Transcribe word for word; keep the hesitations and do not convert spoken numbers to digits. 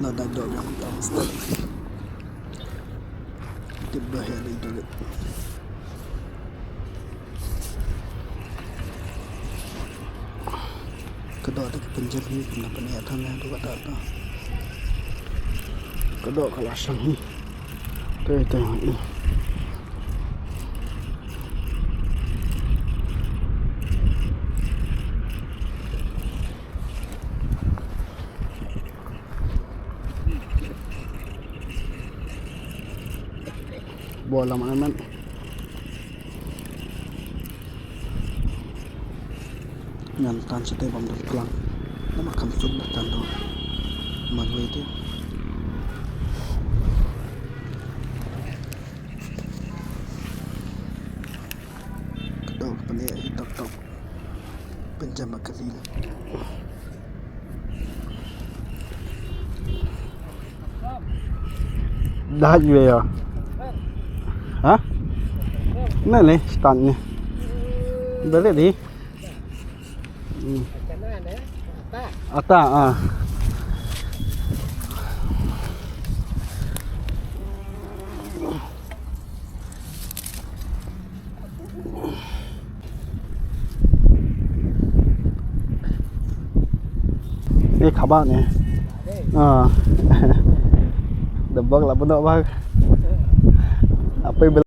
Na da dog yang tang step. Tip dah ya di dog. Ka dog da ka pynjah hi kumno pynïaid than ya tu ka dog tu. Ka dog ka la shang hi. Te te. Bol lam amen. Ngan tan shatei bam dam klang. Namar kam suk dah tan dong. Marwei te. Ka dog pynïaid hi tok tok. Pynjah ma ka lila. Dah jwe ya. Ha? Nah ni, stand ni. Balik di. Hmm. Ata, ah. Ni khaba ni. Ah. Debak lah benak bang. Apa yang